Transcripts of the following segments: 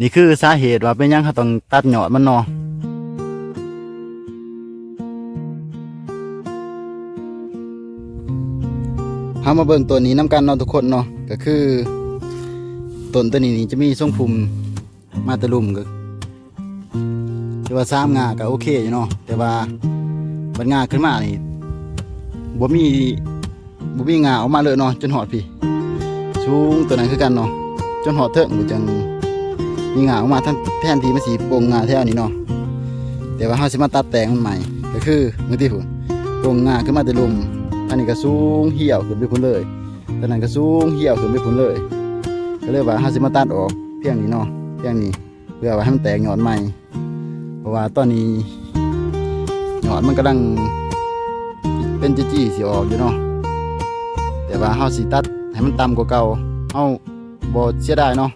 ນີ້ຄືສາເຫດວ່າເປັນຫຍັງເຮົາຕ້ອງຕັດຍອດມັນເນາະ. ເຮົາມາເບິ່ງຕົ້ນນີ້ນຳກັນເນາະທຸກຄົນເນາະ, ກໍຄືຕົ້ນໂຕນີ້ນີ້ຈະມີຊົງພຸ່ມມາແຕ່ລຸ່ມ ກໍຖືວ່າສາມງ່າກໍໂອເຄຢູ່ເນາະ, ແຕ່ວ່າບັດງ່າຂຶ້ນມານີ້ບໍ່ມີ ບໍ່ມີງ່າອອກມາເລີຍເນາະ ຈົນຮອດພີ້. ສູງໂຕນັ້ນຄືກັນເນາະ, ຈົນຮອດເທິງພຸ້ນຈັ່ງມີງ່າອອກມາ ແທນທີ່ມັນຊິປົ່ງງ່າແຖວນີ້ເນາະ. ແຕ່ວ່າເຮົາຊິມາຕັດແຕ່ງມັນໃໝ່ ກໍຄືເບິ່ງຕິພຸ້ນ ປົ່ງງ່າຂຶ້ນມາແຕ່ລຸ່ມ, ອັນນີ້ກໍສູງຫ່ຽວຂຶ້ນໄປພຸ້ນເລີຍ, ໂຕນັ້ນກໍສູງຫ່ຽວຂຶ້ນໄປພຸ້ນເລີຍ. ກໍເລີຍວ່າເຮົາຊິມາຕັດອອກພຽງນີ້ເນາະ, ພຽງນີ້ ເພື່ອວ່າໃຫ້ມັນແຕກຍອດໃໝ່ ເພາະວ່າຕອນນີ້ຍອດມັນກຳລັງເປັນຈີ່ໆ ຊິອອກຢູ່ເນາະ. ແຕ່ວ່າເຮົາຊິຕັດໃຫ້ມັນຕ່ຳກວ່າເກົ່າ ເຮົາບໍ່ເສຍດາຍເນາະ,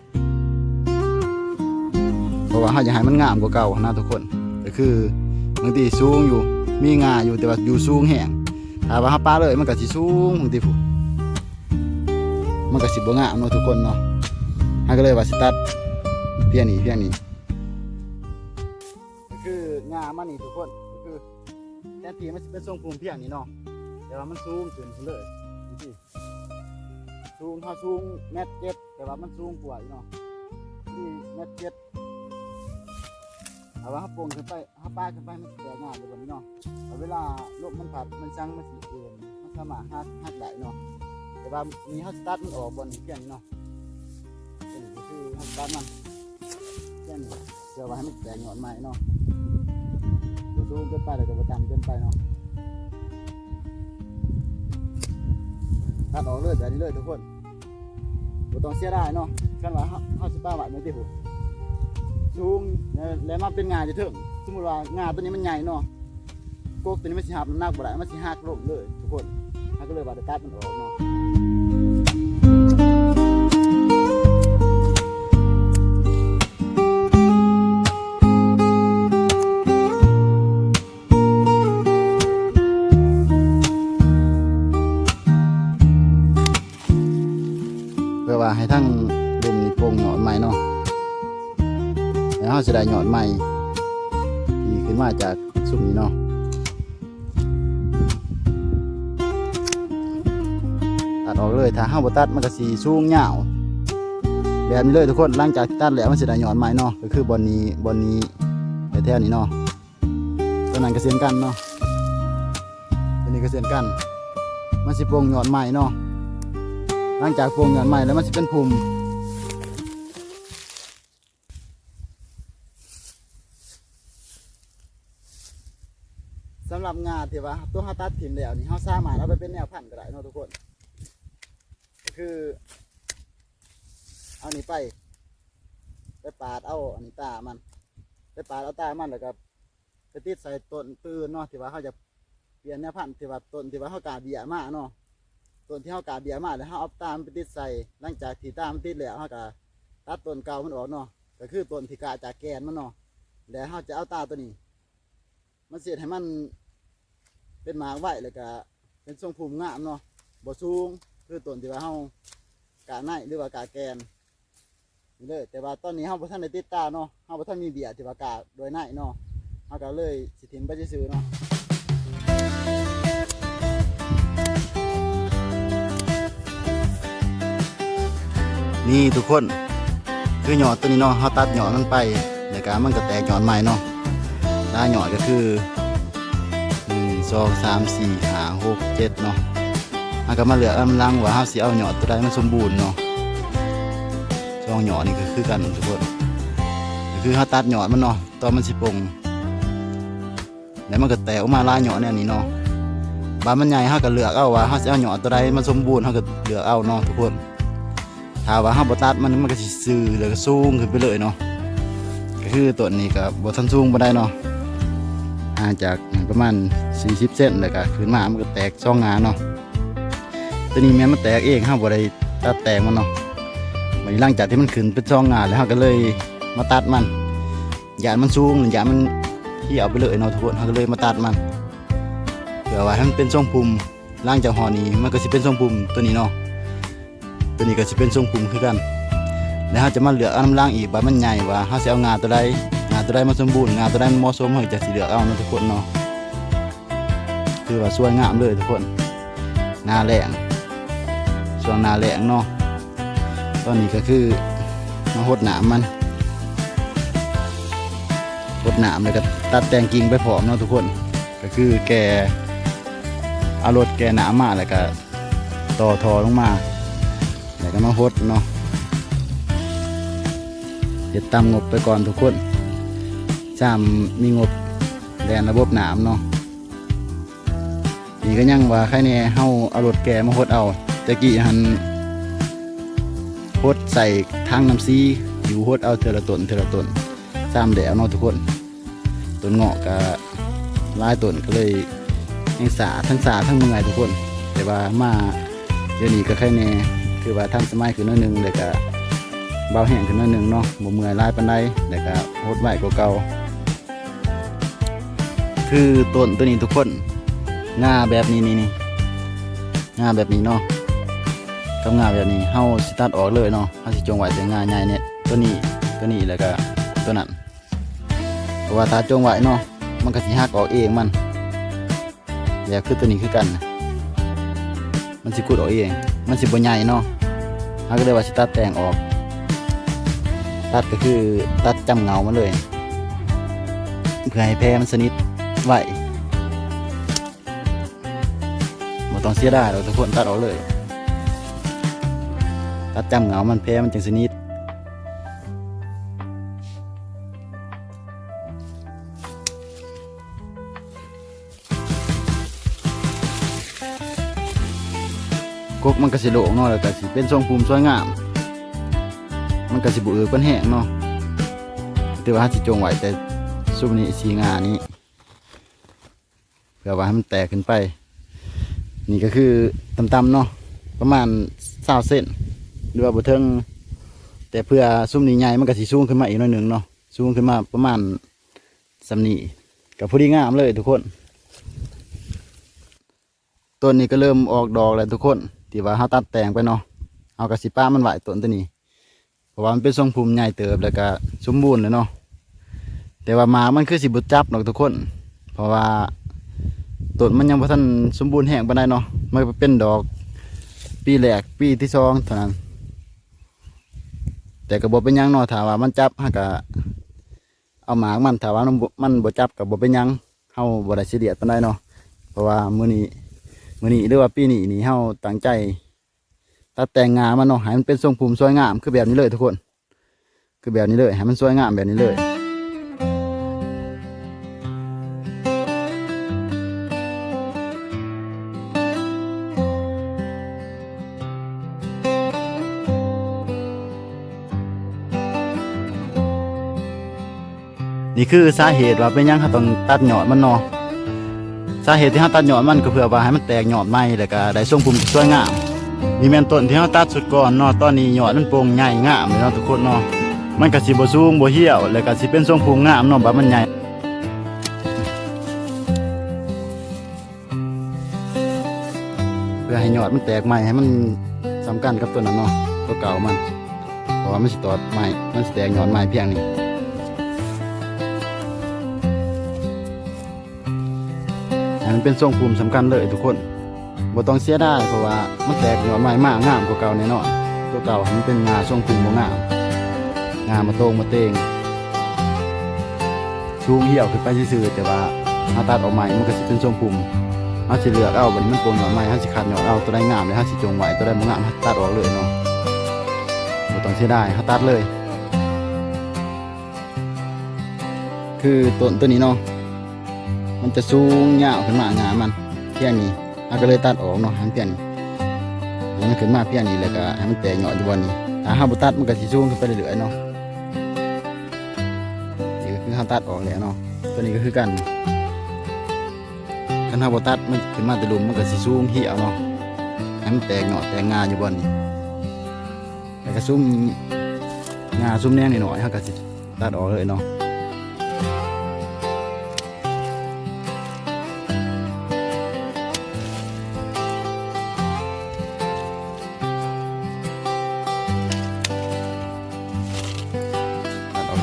ເພາະວ່າເຮົາຢາກໃຫ້ມັນງາມກວ່າເກົ່ານະທຸກຄົນ. ກໍຄືບາງທີສູງຢູ່ ມີງ່າຢູ່ ແຕ່ວ່າຢູ່ສູງແຮງ, ຖ້າວ່າເຮົາປະເລີຍມັນກໍຊິສູງບາງທີພຸ້ນ ມັນກໍຊິບໍ່ງາມເນາະທຸກຄົນເນາະ. ເຮົາກໍເລີຍວ່າຊິຕັດພຽງນີ້ ພຽງນີ້ ກໍຄືງ່າມັນນີ້ທຸກຄົນ, ກໍຄືແທນທີ່ມັນຊິເປັນຊົງພຸ່ມພຽງນີ້ເນາະ, ແຕ່ວ່າມັນສູງຂຶ້ນເລີຍ ນີ້ ສູງ ເຮົາສູງແມັດເຈັດ ແຕ່ວ່າມັນສູງກວ່າອີກເນາະ, ນີ້ແມັດເຈັດ. ຖ້າວ່າເຮົາປົ່ງຂຶ້ນໄປ ເຮົາປະຂຶ້ນໄປ ມັນຊິແຕກງ່າຍຢູ່ບ່ອນນີ້ເນາະ. ແລ້ວເວລາລົມມັນພັດ ມັນສັງ ມັນຊິເອັນ ມັນສາມາດຫັກ ຫັກໄດ້ເນາະ. ແຕ່ວ່ານີ້ເຮົາຊິຕັດມັນອອກບ່ອນນີ້ພຽງນີ້ເນາະ, ເປັນ ກໍຄືເຮົາຕັດມັນພຽງນີ້ ເພື່ອວ່າໃຫ້ມັນແຕກຍອດໃໝ່ເນາະ, ບໍ່ສູງເກີນໄປ ແລ້ວກໍບໍ່ຕ່ຳເກີນໄປເນາະ. ຕັດອອກເລີຍແບບນີ້ເລີຍທຸກຄົນ. ບໍ່ຕ້ອງເສຍດາຍເນາະ, ຄັນວ່າເຮົາ ເຮົາຊິປະໄວ້ແມ່ນຕິພຸ້ນ ສູງ ແລ້ວ ແລ້ວມາເປັນງ່າຢູ່ເທິງ. ສົມມຸດວ່າງ່າໂຕນີ້ມັນໃຫຍ່ເນາະ, ກົກໂຕນີ້ມັນຊິຮັບນ້ຳໜັກບໍ່ໄດ້ ມັນຊິຫັກລົງເລີຍທຸກຄົນ. ເຮົາກໍເລີຍວ່າໄດ້ຕັດມັນອອກເນາະ. ເພື່ອວ່າໃຫ້ທັງລຸ່ມນີ້ປົ່ງຍອດໃໝ່ເນາະ, ແລ້ວເຮົາຊິໄດ້ຍອດໃໝ່ທີ່ຂຶ້ນມາຈາກຊຸມນີ້ເນາະ. ຕັດອອກເລີຍ, ຖ້າເຮົາບໍ່ຕັດມັນກໍຊິສູງຍາວແບບນີ້ເລີຍທຸກຄົນ. ຫຼັງຈາກທີ່ຕັດແລ້ວມັນຊິໄດ້ຍອດໃໝ່ເນາະ, ກໍຄືບ່ອນນີ້ ບ່ອນນີ້ ແຖວໆນີ້ເນາະ. ຕົວນັ້ນກໍເຊັ່ນກັນເນາະ, ຕົວນີ້ກໍເຊັ່ນກັນ ມັນຊິປົ່ງຍອດໃໝ່ເນາະ. ຫຼັງຈາກປົ່ງຍອດໃໝ່ແລ້ວ ມັນຊິເປັນພຸ່ມ. ສຳລັບງ່າທີ່ວ່າຕົວເຮົາຕັດຖິ້ມແລ້ວນີ້ ເຮົາສາມາດເອົາໄປເປັນແນວພັນກໍໄດ້ເນາະທຸກຄົນ. ກໍຄືເອົານີ້ໄປ ໄປປາດເອົາອັນນີ້ຕາມັນ ໄປປາດເອົາຕາມັນ ແລ້ວກໍ ໄປຕິດໃສ່ຕົ້ນອື່ນເນາະ ທີ່ວ່າເຮົາຈະປ່ຽນແນວພັນ ທີ່ວ່າຕົ້ນທີ່ວ່າເຮົາກາເບ້ຍມາເນາະ. ຕົ້ນທີ່ເຮົາກາເບ້ຍມາ ແລ້ວເຮົາເອົາຕາມັນໄປຕິດໃສ່. ຫຼັງຈາກທີ່ຕາມັນຕິດແລ້ວ ເຮົາກະຕັດຕົ້ນເກົ່າມັນອອກເນາະ, ກໍຄືຕົ້ນທີ່ກາຈາກແກ່ນມັນເນາະ. ແລ້ວເຮົາຈະເອົາຕາໂຕນີ້ ມັນຊິເຮັດໃຫ້ມັນເປັນໝາກໄວ ແລ້ວກະເປັນຊົງພຸ່ມງາມເນາະ, ບໍ່ສູງຄືຕົ້ນທີ່ວ່າເຮົາກາໃນ ຫຼືວ່າກາແກ່ນ. ນີ້ເລີຍ, ແຕ່ວ່າຕອນນີ້ເຮົາບໍ່ທັນໄດ້ຕິດຕາເນາະ, ເຮົາບໍ່ທັນມີເບ້ຍທີ່ວ່າກາດ້ວຍໃນເນາະ, ເຮົາກໍເລີຍຊິຖິ້ມໄປຊື່ໆເນາະ. ນີ້ທຸກຄົນ ຄືຍອດຕົວນີ້ເນາະ, ເຮົາຕັດຍອດມັນໄປ ແລ້ວກໍມັນກໍແຕກຍອດໃໝ່ເນາະ. ລາຍຍອດກໍຄື ໜຶ່ງ ສອງ ສາມ ສີ່ ຫ້າ ຫົກ ເຈັດເນາະ. ເຮົາກໍມາເລືອກນຳຫຼັງວ່າເຮົາຊິເອົາຍອດຕົວໃດມັນສົມບູນເນາະ. ສອງຍອດນີ້ກໍຄືກັນທຸກຄົນ, ກໍຄືເຮົາຕັດຍອດມັນເນາະ ຕອນມັນຊິປົ່ງ ແລ້ວມັນກໍແຕກອອກມາຫຼາຍຍອດແນວນີ້ເນາະ. ບາດມັນໃຫຍ່ ເຮົາກໍເລືອກເອົາວ່າເຮົາຊິເອົາຍອດຕົວໃດມັນສົມບູນ ເຮົາກໍເລືອກເອົາເນາະທຸກຄົນ. ຖ້າວ່າເຮົາບໍ່ຕັດມັນ ມັນກໍຊິຊື່ ແລ້ວກໍສູງຂຶ້ນໄປເລີຍເນາະ. ກໍຄືຕົ້ນນີ້ກໍບໍ່ທັນສູງປານໃດເນາະ, ຫ່າງຈາກປະມານສີ່ສິບເຊັນ ແລ້ວກໍຂຶ້ນມາ ມັນກໍແຕກສອງງ່າເນາະ. ຕົວນີ້ແມ່ນມັນແຕກເອງ, ເຮົາບໍ່ໄດ້ຕັດແຕ່ງມັນເນາະ. ບັດນີ້ຫຼັງຈາກທີ່ມັນຂຶ້ນເປັນສອງງ່າແລ້ວ ເຮົາກໍເລີຍມາຕັດມັນ, ຢ້ານມັນສູງ ຢ້ານມັນຫ່ຽວໄປເລີຍເນາະທຸກຄົນ, ເຮົາກໍເລີຍມາຕັດມັນ ເພື່ອວ່າໃຫ້ມັນເປັນຊົງພຸ່ມ. ຫຼັງຈາກຮອດນີ້ ມັນກໍຊິເປັນຊົງພຸ່ມຕົວນີ້ເນາະ, ຕົວນີ້ກໍຊິເປັນຊົງພຸ່ມຄືກັນ. ແລ້ວເຮົາຈະມາເລືອກເອົານຳຫຼັງອີກ ວ່າມັນໃຫຍ່ ວ່າເຮົາຊິເອົາງ່າໂຕໃດ ງ່າໂຕໃດມັນສົມບູນ ງ່າໂຕໃດມັນເໝາະສົມ ເຮົາຈະຊິເລືອກເອົາເນາະທຸກຄົນເນາະ. ຖືວ່າສວຍງາມເລີຍທຸກຄົນ ໜ້າແລ້ງ ຊ່ວງໜ້າແລ້ງເນາະ. ຕອນນີ້ກໍຄືມາຫົດນ້ຳມັນ ຫົດນ້ຳແລ້ວກໍຕັດແຕ່ງກິ່ງໄປພ້ອມເນາະທຸກຄົນ. ກໍຄືແກ່ ເອົາລົດແກ່ນ້ຳມາ ແລ້ວກໍຕໍ່ທໍ່ລົງມາ ແລ້ວກໍມາຫົດເນາະ. ເຮັດຕາມງົບໄປກ່ອນທຸກຄົນ ຊ້ຳມີງົບແລ່ນລະບົບນ້ຳເນາະ. ນີ້ກໍຍັງວ່າໄຄແນ່ ເຮົາເອົາລົດແກ່ມາຫົດເອົາ. ແຕ່ກີ້ຫັ້ນຫົດໃສ່ຖັງນ້ຳສີ ຢູ່ຫົດເອົາເທື່ອລະຕົ້ນ ເທື່ອລະຕົ້ນ ຊ້ຳແລ້ວເນາະທຸກຄົນ. ຕົ້ນເງາະກໍຫຼາຍຕົ້ນ ກໍເລີຍຍັງຊ້າ ທັງຊ້າທັງເມື່ອຍທຸກຄົນ. ແຕ່ວ່າມາດຽວນີ້ກໍໄຄແນ່ ຄືວ່າທັນສະໄໝຂຶ້ນໜ້ອຍໜຶ່ງ ແລ້ວກໍເບົາແຮງຂຶ້ນໜ້ອຍໜຶ່ງເນາະ ບໍ່ເມື່ອຍຫຼາຍປານໃດ ແລ້ວກໍຫົດໄວກວ່າເກົ່າ. ຄືຕົ້ນໂຕນີ້ທຸກຄົນ ງ່າແບບນີ້ ນີ້ ນີ້ ງ່າແບບນີ້ເນາະ ກັບງ່າແບບນີ້ ເຮົາຊິຕັດອອກເລີຍເນາະ. ເຮົາຊິຈົ່ງໄວ້ແຕ່ງ່າໃຫຍ່ນີ້ ໂຕນີ້ ໂຕນີ້ ແລ້ວກະໂຕນັ້ນ ເພາະວ່າຖ້າຈົ່ງໄວ້ເນາະ ມັນກະຊິຫັກອອກເອງມັນ. ແລ້ວຄືໂຕນີ້ຄືກັນ ມັນຊິຂຸດອອກເອງ ມັນຊິບໍ່ໃຫຍ່ເນາະ. ເຮົາກໍເລີຍວ່າຊິຕັດແຕ່ງອອກ ຕັດກໍຄືຕັດຈ້ຳເຫງົາມັນເລີຍ ເພື່ອໃຫ້ແພມັນສະໜິດໄວ. ບໍ່ຕ້ອງເສຍດາຍດອກທຸກຄົນ ຕັດອອກເລີຍ ຕັດຈ້ຳເຫງົາມັນ ແພມັນຈັ່ງສະໜິດ. ກົກມັນກໍຊິໂລ່ງເນາະ ແລ້ວກໍຊິເປັນຊົງພູມສວຍງາມ ມັນກໍຊິບໍ່ເອິກປານແຮງເນາະ. ແຕ່ວ່າເຮົາຊິຈົ່ງໄວ້ແຕ່ຊຸມນີ້ ສີ່ງ່ານີ້ ເພື່ອວ່າໃຫ້ມັນແຕກຂຶ້ນໄປ. ນີ້ກໍຄືຕ່ຳໆເນາະ ປະມານຊາວເຊັນ ຫຼືວ່າບໍ່ເຖິງ. ແຕ່ເພື່ອຊຸມນີ້ໃຫຍ່ ມັນກໍຊິສູງຂຶ້ນມາອີກໜ້ອຍໜຶ່ງເນາະ ສູງຂຶ້ນມາປະມານສ່ຳນີ້ ກໍພໍດີງາມເລີຍທຸກຄົນ. ຕົ້ນນີ້ກໍເລີ່ມອອກດອກແລ້ວທຸກຄົນ ທີ່ວ່າເຮົາຕັດແຕ່ງໄປເນາະ. ເຮົາກໍຊິປະມັນໄວ້ຕົ້ນໂຕນີ້ ເພາະວ່າມັນເປັນຊົງພູມໃຫຍ່ເຕີບ ແລ້ວກໍສົມບູນແລ້ວເນາະ. ແຕ່ວ່າໝາກມັນຄືຊິບໍ່ຈັບດອກທຸກຄົນ ເພາະວ່າຕົ້ນມັນຍັງບໍ່ທັນສົມບູນແຮງປານໃດເນາະ. ມັນກໍເປັນດອກປີແລກ ປີທີສອງເທົ່ານັ້ນ. ແຕ່ກໍບໍ່ເປັນຫຍັງເນາະ ຖ້າວ່າມັນຈັບ ເຮົາກໍເອົາໝາກມັນ ຖ້າວ່າມັນບໍ່ ມັນບໍ່ຈັບກໍບໍ່ເປັນຫຍັງ ເຮົາບໍ່ໄດ້ຊີຣຽສປານໃດເນາະ. ເພາະວ່າມື້ນີ້ ມື້ນີ້ ຫຼືວ່າປີນີ້ນີ້ ເຮົາຕັ້ງໃຈຕັດແຕ່ງງ່າມັນເນາະ ໃຫ້ມັນເປັນຊົງພູມສວຍງາມ ຄືແບບນີ້ເລີຍທຸກຄົນ ຄືແບບນີ້ເລີຍ ໃຫ້ມັນສວຍງາມແບບນີ້ເລີຍ. ນີ້ຄືສາເຫດວ່າເປັນຫຍັງເຮົາຕ້ອງຕັດຍອດມັນເນາະ. ສາເຫດທີ່ເຮົາຕັດຍອດມັນກໍເພື່ອວ່າໃຫ້ມັນແຕກຍອດໃໝ່ ແລ້ວກໍໄດ້ຊົງພູມທີ່ສວຍງາມ. ນີ້ແມ່ນຕົ້ນທີ່ເຮົາຕັດຊຸດກ່ອນເນາະ ຕອນນີ້ຍອດມັນໂປ່ງໃຫຍ່ງາມເລີຍເນາະທຸກຄົນເນາະ. ມັນກໍຊິບໍ່ສູງບໍ່ຫ້ຽວ ແລ້ວກໍຊິເປັນຊົງພູມງາມເນາະ ບາດມັນໃຫຍ່. ເພື່ອໃຫ້ຍອດມັນແຕກໃໝ່ ໃຫ້ມັນສ່ຳກັນກັບຕົວນັ້ນເນາະ ຕົວເກົ່າມັນ ເພາະວ່າມັນຊິຕອດໃໝ່ ມັນຊິແຕກຍອດໃໝ່ພຽງນີ້ ໃຫ້ມັນເປັນຊົງພູມສ່ຳກັນເລີຍທຸກຄົນ. ບໍ່ຕ້ອງເສຍດາຍ ເພາະວ່າມັນແຕກຍອດໃໝ່ມາງາມກວ່າເກົ່າແນ່ນອນ. ຕົວເກົ່າໃຫ້ມັນເປັນງ່າຊົງພູມບໍ່ງາມ ງ່າມາໂຕງມາເຕງ ສູງຫ້ຽວຂຶ້ນໄປຊື່ໆ ແຕ່ວ່າເຮົາຕັດອອກໃໝ່ ມັນກໍຊິເປັນຊົງພູມ. ເຮົາຊິເລືອກເອົາ ບັດນີ້ມັນໂປ່ງຍອດໃໝ່ ເຮົາຊິຄັດຍອດເອົາ ຕົວໃດງາມແລ້ວເຮົາຊິຈົ່ງໄວ້ ຕົວໃດບໍ່ງາມເຮົາຕັດອອກເລີຍເນາະ ບໍ່ຕ້ອງເສຍດາຍ ເຮົາຕັດເລີຍ. ຄືຕົ້ນຕົວນີ້ເນາະ ມັນຈະສູງຍາວຂຶ້ນມາ ງ່າມັນພຽງນີ້ ເຮົາກໍເລີຍຕັດອອກເນາະ ໃຫ້ມັນພຽງນີ້ ໃຫ້ມັນຂຶ້ນມາພຽງນີ້ ແລ້ວກໍໃຫ້ມັນແຕກຍອດຢູ່ບ່ອນນີ້. ຖ້າເຮົາບໍ່ຕັດ ມັນກໍຊິສູງຂຶ້ນໄປເລື້ອຍໆເນາະ. ນີ້ກໍຄືເຮົາຕັດອອກແລ້ວເນາະ ຕົວນີ້ກໍຄືກັນ ຄັນເຮົາບໍ່ຕັດ ມັນຂຶ້ນມາແຕ່ລຸ່ມ ມັນກໍຊິສູງຫ້ຽວເນາະ ໃຫ້ມັນແຕກຍອດແຕກງ່າຢູ່ບ່ອນນີ້. ແລ້ວກໍຊຸມງ່າຊຸມແນງນ້ອຍໆ ເຮົາກໍຊິຕັດອອກເລີຍເນາະ. ນີ້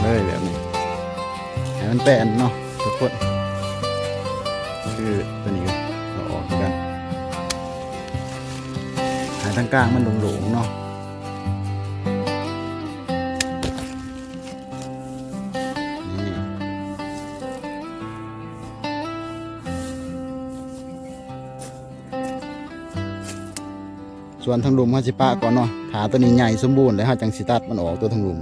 ເລີຍແບບນີ້ ໃຫ້ມັນແປນເນາະທຸກຄົນ. ຄືຕົວນີ້ກໍເອົາອອກຄືກັນ ໃຫ້ທາງກາງມັນໂລ່ງໆເນາະ. ນີ້ ສ່ວນທາງລຸ່ມເຮົາຊິປະກ່ອນເນາະ ຖ້າຕົວນີ້ໃຫຍ່ສົມບູນແລ້ວ ເຮົາຈັ່ງຊິຕັດມັນອອກ ຕົວທາງລຸ່ມ.